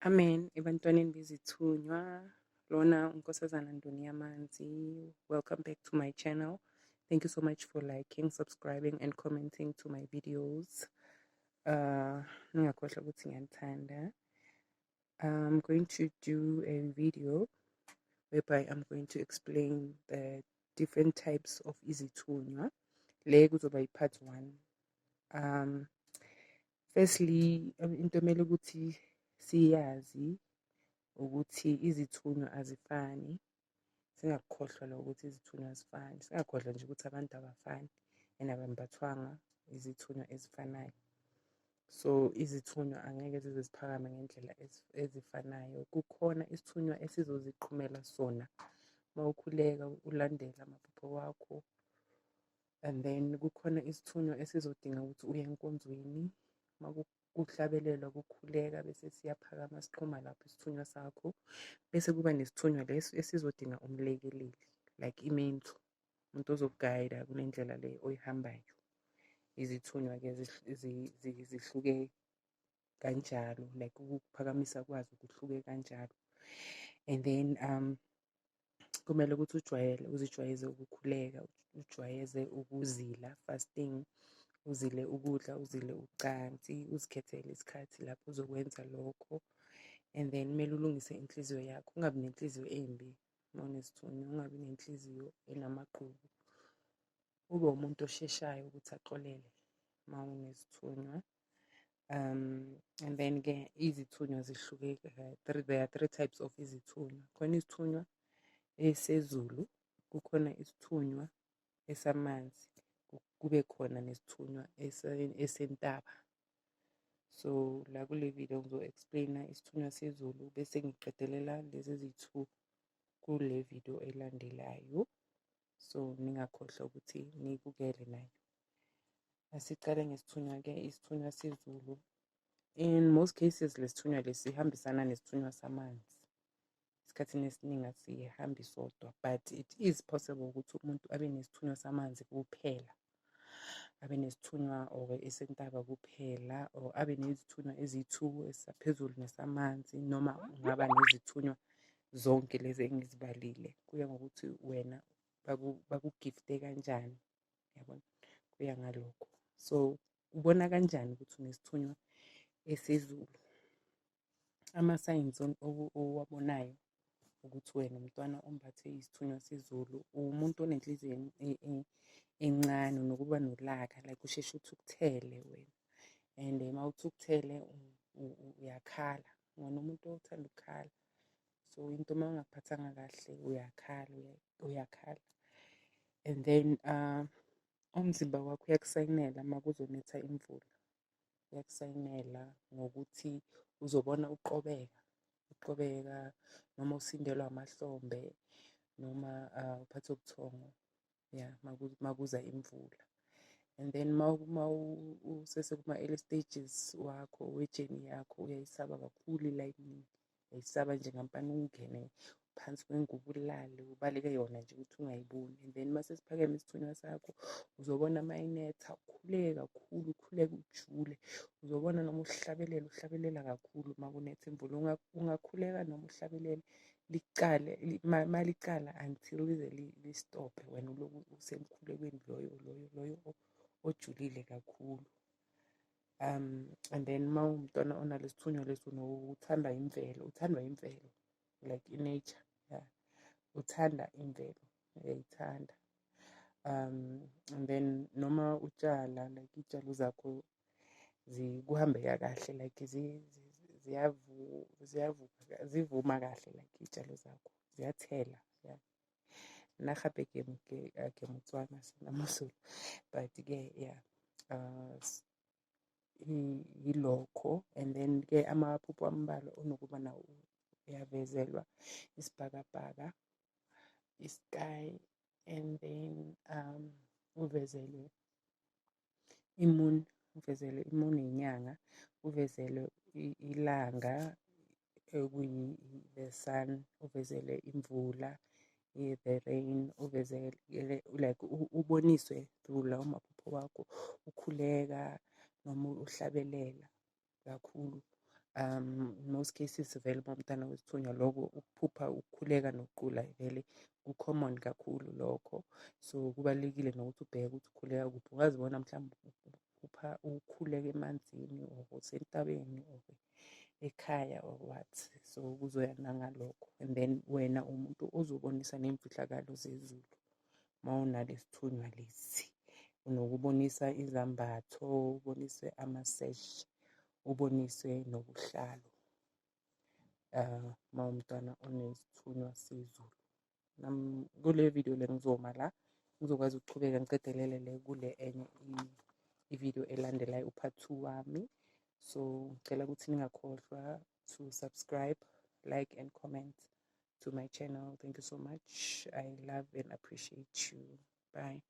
Amen ebantwaneni bezithunywa. Lona uNkosazana Ndoni Yamanzi. Welcome back to my channel. Thank you so much for liking, subscribing and commenting to my videos. Ningakhohlwa ukuthi ngiyanithanda. I'm going to do a video whereby I'm going to explain the different types of izithunywa. Le kuzoba i-part 1. Firstly, into emele ukuthi siyazi ukuthi izithunywa azifani. Singakukhohlwa lokho ukuthi izithunywa azifani. Singakhohlwa nje ukuthi abantu abafani and abambathwanga izithunywa ezifanayo. So izithunywa angeke zize ziphakame ngendlela ezifanayo. Kukhona isithunywa esizoziqhumela sona mawukhuleka, ulandela amaphupho wakho, and then kukhona isithunywa esizodinga ukuthi uye enkonzweni, makuhlabelelwa, kukhuleka, bese siyaphakama, siqhuma lapho isithunywa sakho. Bese kuba nesithunywa leso esizodinga umlekeleli, like i-mentor, umuntu ozoku-guide-a kule ndlela le oyihambayo. Izithunywa-ke zihluke kanjalo, like ukuphakamisa kwazo kuhluke kanjalo. And then kumele ukuthi ujwayele, uzijwayeze ukukhuleka, ujwayeze ukuzila, fasting, uzile ukudla, uzile ucansi, uzikhethele isikhathi lapho uzokwenza lokho. And then kumele ulungise inhliziyo yakho, ungabi nenhliziyo embi uma unesithunywa, ungabi nenhliziyo enamagqubu, ube umuntu osheshayo ukuthi axolele uma unesithunywa. And then-ke izithunywa zihluke, there are three types of izithunywa. Khona isithunywa esezulu, kukhona isithunywa esamanzi, kube khona nesithunywa esentaba. So la kule video ngizo-explain-a isithunywa sezulu, bese ngiqedelela lezi eziyi-two kule video elandelayo. So ningakhohlwa ukuthi niyibukele nayo. Asicale ngesithunywa-ke, isithunywa sezulu. In most cases lesithunywa lesi sihambisana nesithunywa samanzi. Esikhathini esiningi asihambi sodwa, but it is possible ukuthi umuntu abe nesithunywa samanzi kuphela, abe nesithunywa or esentaba kuphela, or abe nezithunywa eziyi-two, esaphezulu nesamanzi, noma ungaba nezithunywa zonke lezi engizibalile. Kuya ngokuthi wena baku-gift-e kanjani, yabona, kuya ngalokho. So ubona kanjani ukuthi unesithunywa esezulu? Ama-signs owabonayo ukuthi wena umntwana ombathe isithunywa sezulu: umuntu onenhliziyo encane, unokuba nolaka, like usheshe uthukuthele wena, and uma uthukuthele uyakhala, wena umuntu othanda ukukhala. So into uma ingakuphathanga kahle uyakhala, uyakhala. And then umzimba wakho uyakusayinela uma kuzonetha imvula, uyakusayinela ngokuthi uzobona uqobeka, uqobeka, noma usindelwa amahlombe, noma uphathwe ubuthongo, ya, makuza imvula. And then uma usese-kuma-early stages wakho we-journey yakho, uyayisaba kakhulu i-lightning, uyayisaba nje, ngampani ungene phansi kwengubo ulale, ubaleke yona nje ukuthi ungayiboni. And then mase siphakeme isithunywa sakho, uzobona uma inetha ukhuleke kakhulu, ukhuleke ujule. Uzobona noma uhlabelela, uhlabelela kakhulu uma kunetha imvula. Ungakhuleka noma uhlabelele licale malicala until lize li-stop-e, wena uloku usemkhulekweni loyo loyo loyo ojulile kakhulu. And then uma uwumntwana onalesithunywa lesi, uthanda imvelo, uthandwa imvelo, like i-nature, yeah, uthanda imvelo, uyayithanda. And then noma utshala, like iy'tshalo zakho zikuhambeka kahle, like ziyavuka, zivuma kahle, like iy'tshalo zakho ziyathela, yeah. Nna gape ke Motswana, sena moZulu, but-ke yeah, yilokho. And then-ke amaphupho ambalwa onokuba nawo: uyavezelwa isibhakabhaka, i-sky, and then uvezelwe i-moon, uvezelwe i-moon, inyanga, uvezelwe ilanga okuyi the sun, uvezelwe imvula, the rain, uvezele like uboniswe through lawo maphupho wakho, ukhuleka noma uhlabelela kakhulu. In most cases vele uma umntwana wesithunywa, loko ukuphupha ukukhuleka nokuqula vele ku-common kakhulu lokho. So kubalulekile nokuthi ubheke ukuthi ukhuleka kuphi. Ungazibona mhlawumbe uphupha ukhuleka emanzini or usentabeni or ekhaya or what, so kuzoya nangalokho. And then wena umuntu ozobonisa ney'mfihlakalo zezulu uma unalesithunywa lesi, unokubonisa izambatho, ubonise ama-sash, uboniswe nobuhlalo uma umntwana onesithunywa sezulu. Kule video le ngizoma la, ngizokwazi ukuchubeka ngicedelele le kule enye i-video elandelayo, u-part 2 wami. So ngicela ukuthi ningakhohlwa to subscribe, like and comment to my channel. Thank you so much. I love and appreciate you. Bye.